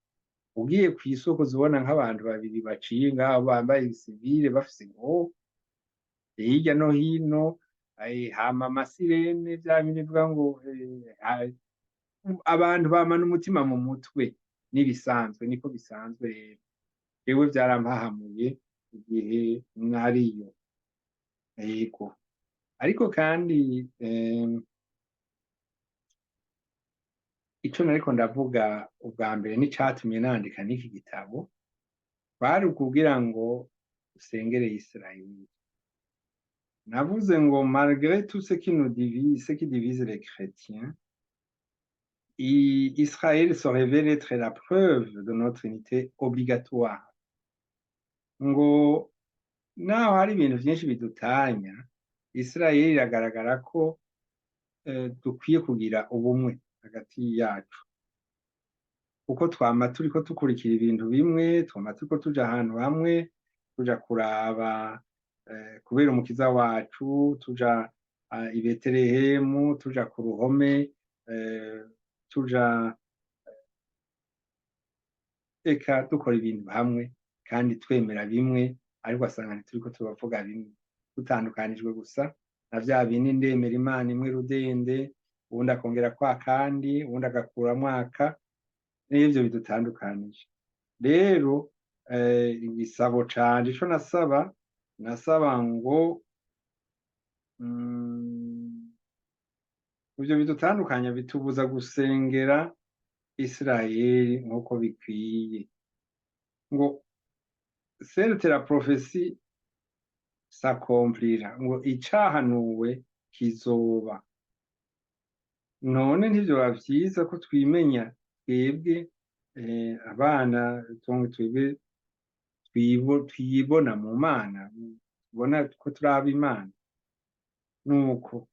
Speaker 1: Ugiye kw'isoko uzibona nk'abantu babiri baciye ngaho bambaye sivile bafise inkoho hirya no hino, hama amasirene vya bindi bivuga ngo abantu bamana umutima mu mutwe, n'ibisanzwe niko bisanzwe rero. Jewe vyarampahamuye igihe nariyo. Yego. Ariko kandi ico nariko ndavuga ubwa mbere n'icatumye nandika n'iki gitabo, kwari ukugira ngo usengere Isirayeli. Navuze ngo malgré tout ce qui nous divise, ce qui divise les chrétiens, Israël se révèle être la preuve de notre unité obligatoire. Ngo naho hari ibintu vyinshi bidutanya, Isirayeli iragaragara ko dukwiye kugira ubumwe hagati yacu, kuko twama turiko dukurikira ibintu bimwe, twama turiko tuja ahantu hamwe, tuja kuraba kubera umukiza wacu, tuja i Betelehemu, tuja ku ruhome, tuja eka dukora ibintu hamwe kandi twemera bimwe, ariko asanga ntituriko turavuga bimwe, dutandukanijwe gusa na vya bindi ndemera Imana imwe rudende, uwundi akongera kwa kandi, uwundi agakuramwo aka, n'ivyo bidutandukanije. Rero igisabo canje ico nasaba, nasaba ngo ivyo bidutandukanya bitubuza gusengera Isirayeli nk'uko bikwiye. Ngo certes la prophétie s'accomplira, ngo icahanuwe kizoba. None ntivyoba vyiza ko twimenya twebwe abana, twebwe twibona mu Mana, tubona ko turi ab'Imana? Nuko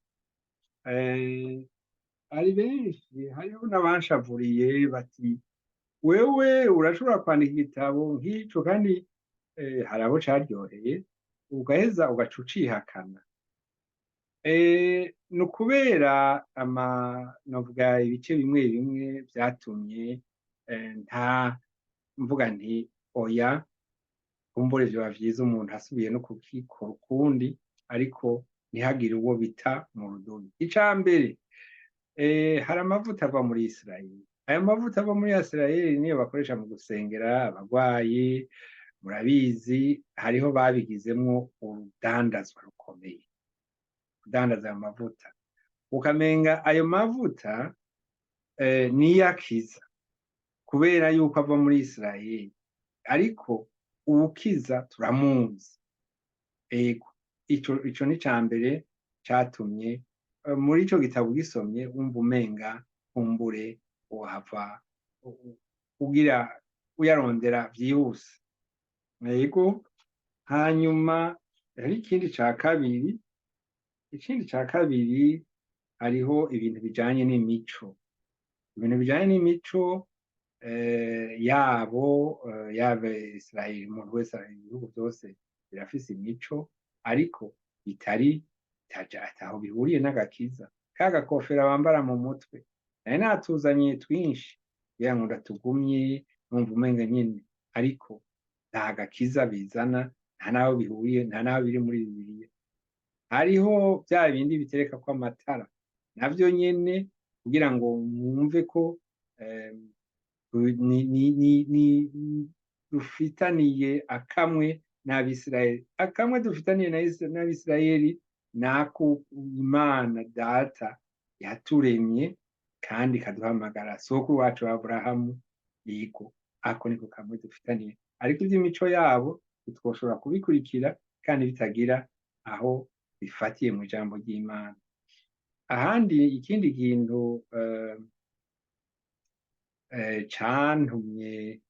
Speaker 1: hari benshi, hariho n'abanshavuriye bati: "Wewe urashobora kwandika igitabo nk'ico?" Kandi hari abo caryoheye, ugaheza ugaca ucihakana. Ni ukubera ama novuga ibice bimwe bimwe vyatumye nta mvuga nti: "Oya, kumbure vyoba vyiza umuntu asubiye no kukikora ukundi," ariko ntihagire uwo bita mu rudubi. Ica mbere, hari amavuta ava muri Isirayeli. Ayo mavuta ava muri Isirayeli niyo bakoresha mu gusengera abagwayi. Murabizi, hariho babigizemwo urudandazwa rukomeye, kudandaza ayo mavuta, ukamenga ayo mavuta niyo akiza kubera yuko ava muri Isirayeli, ariko uwukiza turamuzi. Ego, ico ni ca mbere catumye muri ico gitabo gisomye wumva umenga kumbure wohava ugira uyarondera vyihuse. Ego, hanyuma hari ikindi ca kabiri. Ikindi ca kabiri, hariho ibintu bijanye n'imico, ibintu bijanye n'imico yabo, yaba Israel, umuntu wese, ibihugu byose birafise imico, ariko bitari bitaja ataho bihuriye n'agakiza. Ka gakofera bambara mu mutwe, nari natuzaniye twinshi kugira ngo ndatugumye, numva umenga nyene, ariko nta gakiza bizana, nta n'aho bihuriye, nta n'aho biri muri Bibiliya. Hariho bya bindi bitereka ko amatara, navyo nyene kugira ngo mwumve ko ni dufitaniye akamwe n'Abisirayeli. Akamwe dufitaniye n'Abisirayeli nako Imana Data yaturemye kandi ikaduhamagara, sokuru wacu Aburahamu. Yego, ako niko kamwe dufitaniye, ariko ivy'imico yabo ntitwoshobora kubikurikira kandi bitagira aho bifatiye mu ijambo ry'Imana. Ahandi ikindi kintu cantumye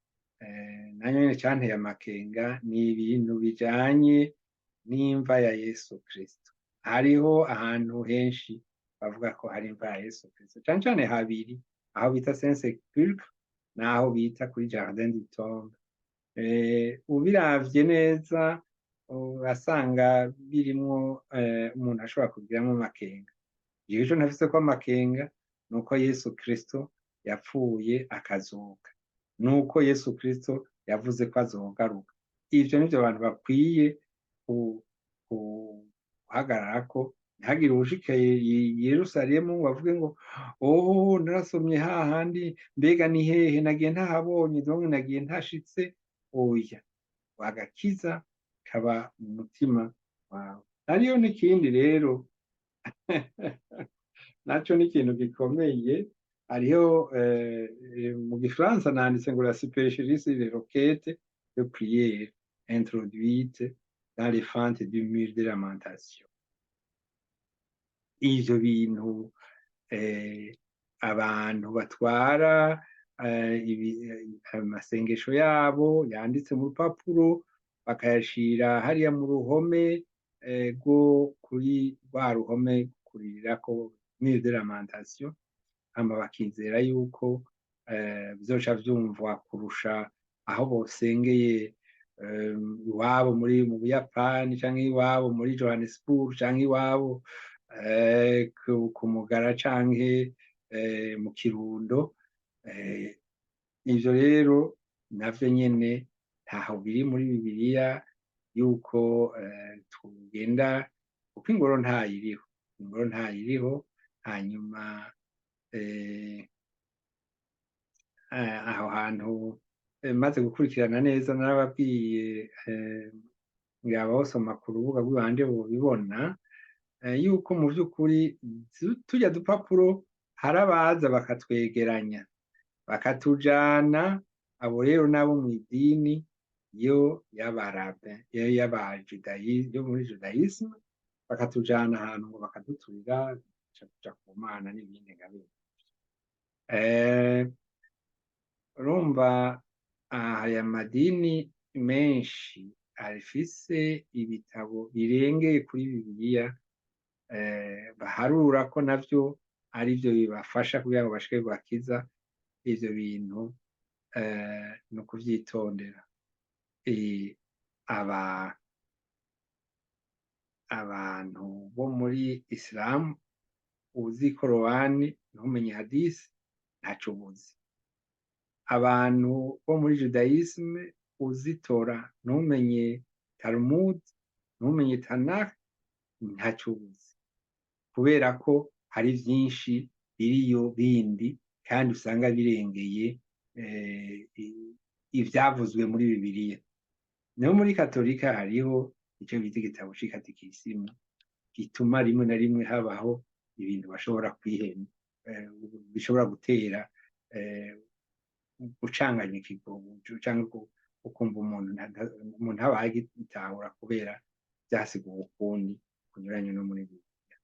Speaker 1: nanyo nyene canteye amakenga ni ibintu bijanye n'imva ya Yesu Kristo. Hariho ahantu henshi bavuga ko hari imva ya Yesu Kristo, cane cane habiri, aho bita Saint Sepulchre n'aho bita kuri Jardin du Tombe. Ubiravye neza urasanga birimwo umuntu ashobora kugiramwo amakenga. Jewe ico ntafiseko amakenga nuko Yesu Kristo yapfuye akazuka, nuko Yesu Kristo yavuze ko azogaruka. Ivyo nivyo abantu bakwiye guhagararako. Ntihagire uwushika Yerusalemu ngo avuge ngo oh, narasomye hahandi, mbega ni hehe, nagiye ntahabonye, donc nagiye ntashitse. Oya, agakiza kaba mu mutima wawe. Hariyo n'ikindi rero naco ni ikintu gikomeye. Hariho mu gifaransa nanditse ngo la supercherie sur les requêtes de prière introduite dans les fentes du mur de lamentation. Ivyo bintu abantu batwara amasengesho yabo yanditse mu rupapuro, bakayashira hariya mu ruhome rwo kuri rwa ruhome kurirako, mur de lamentation, hama bakizera yuko bizoca vyumvwa kurusha aho bosengeye iwabo muri mu Buyapani, canke iwabo muri Johannesburg, canke iwabo ku Mugara, canke mu Kirundo. Ivyo rero navyo nyene ntaho biri muri Bibiliya yuko tugenda, kuko ingoro ntayiriho, ingoro ntayiriho. Hanyuma aho hantu maze gukurikirana neza, narababwiye, ngira abawusoma ku rubuga rw'iwanje bobibona, yuko mu vy'ukuri turya dupapuro hari abaza bakatwegeranya bakatujana. Abo rero nabo mw'idini yo y'abarabe, yo y'abajudayi, yo muri judaïsme, bakatujana ahantu ngo bakaduturira, tuja ku Mana n'ibindi nka bimwe. Urumva aya madini menshi afise ibitabo birengeye kuri Bibiliya, baharura ko navyo arivyo bibafasha kugira ngo bashike kugakiza. Ivyo bintu ni ukuvyitondera. Aba abantu bo muri Isilamu, uzi Korowani ntumenye hadisi, ntaco ubuzi. Abantu bo muri judaïsme, uzi Tora ntumenye Talmud, ntumenye Tanakh, ntaco ubuzi, kubera ko hari vyinshi biriyo bindi kandi usanga birengeye ivyavuzwe muri Bibiliya. No muri Katolika hariho ico bita igitabo c'ikatikisimu, gituma rimwe na rimwe habaho ibintu bashobora kwihenda, bishobora gutera gucanganya ikigongo, canke ukumva umuntu abaye agitahura kubera vyasiguwe ukundi kunyuranye no muri Bibiliya.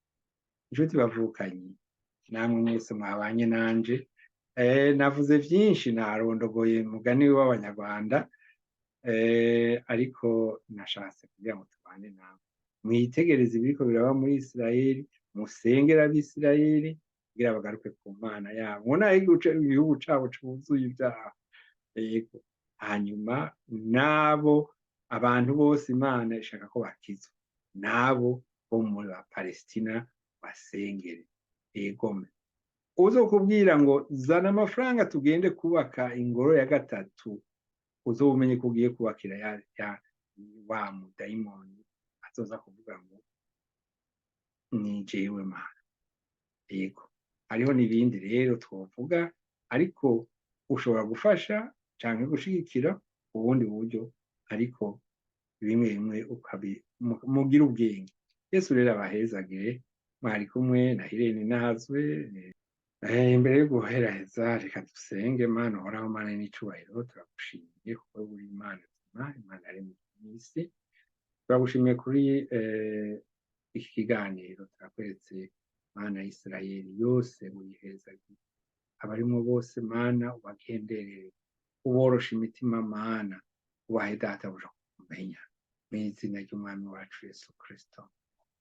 Speaker 1: Inshuti bavukanyi, namwe mwese mwabanye nanje, navuze vyinshi, narondogoye mugani w'Abanyarwanda, ariko nashatse kugira ngo tubane namwe, mwitegereze ibiriko biraba muri Isirayeli, musengere Abisirayeli kugira bagaruke ku Mana yabo, ngo naho igihugu cabo cuzuye ivyaha. Yego, hanyuma nabo abantu bose Imana ishaka ko bakizwa, nabo bo muri ba Palestina basengere. Egome uzokubwira ngo zana amafaranga tugende kubaka ingoro ya gatatu, uzobumenye ko ugiye kubakira ya wa mudayimoni azoza kuvuga ngo ni jewe Mana. Yego, hariho n'ibindi rero twovuga, ariko ushobora gufasha canke gushigikira ubundi buryo, ariko bimwe bimwe mugira ubwenge. Yesu rero abahezagire. Mwari kumwe na Irene Nahazwe. Imbere yo guheraheza, reka dusenge. Mana uhoraho, Mana n'icubahiro, turagushimiye kuko uri Imana nzima, Imana yaremye isi. Turagushimiye kuri iki kiganiro. Turakweretse Mana Isirayeli yose, uyihezagire, abarimo bose Mana ubagenderere, uboroshe imitima Mana, ubahe databuja kumenya, mw'izina ry'Umwami wacu Yesu Kristo.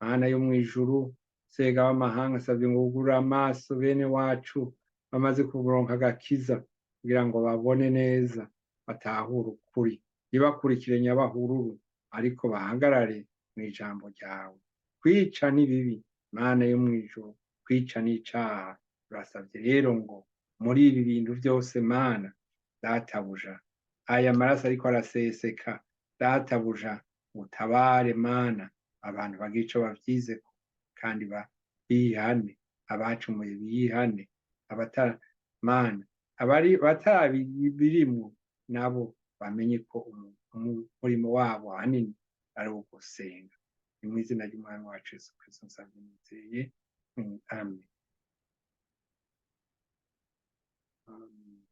Speaker 1: Mana yo mw'ijuru, Sega w'amahanga, asabye ngo wugurure amaso bene wacu bamaze kuronka agakiza, kugira ngo babone neza, batahure ukuri, ntibakurikire nyabahururu, ariko bahagarare mw'ijambo ryawe. Kwica ni bibi, Mana yo mw'ijuru, kwica n'icaha. Turasavye rero ngo muri ibi bintu vyose, Mana databuja, aya maraso ariko araseseka, databuja, utabare Mana, abantu bagira ico bavyizeko kandi bihane, abacumuye bihane, abata Mana, abari batarabirimwo nabo bamenye ko umurimo wabo ahanini ari uwo gusenga. Ni mw'izina ry'Umwami wacu Yesu Kristo nsavye nizeye. Amen. Amen.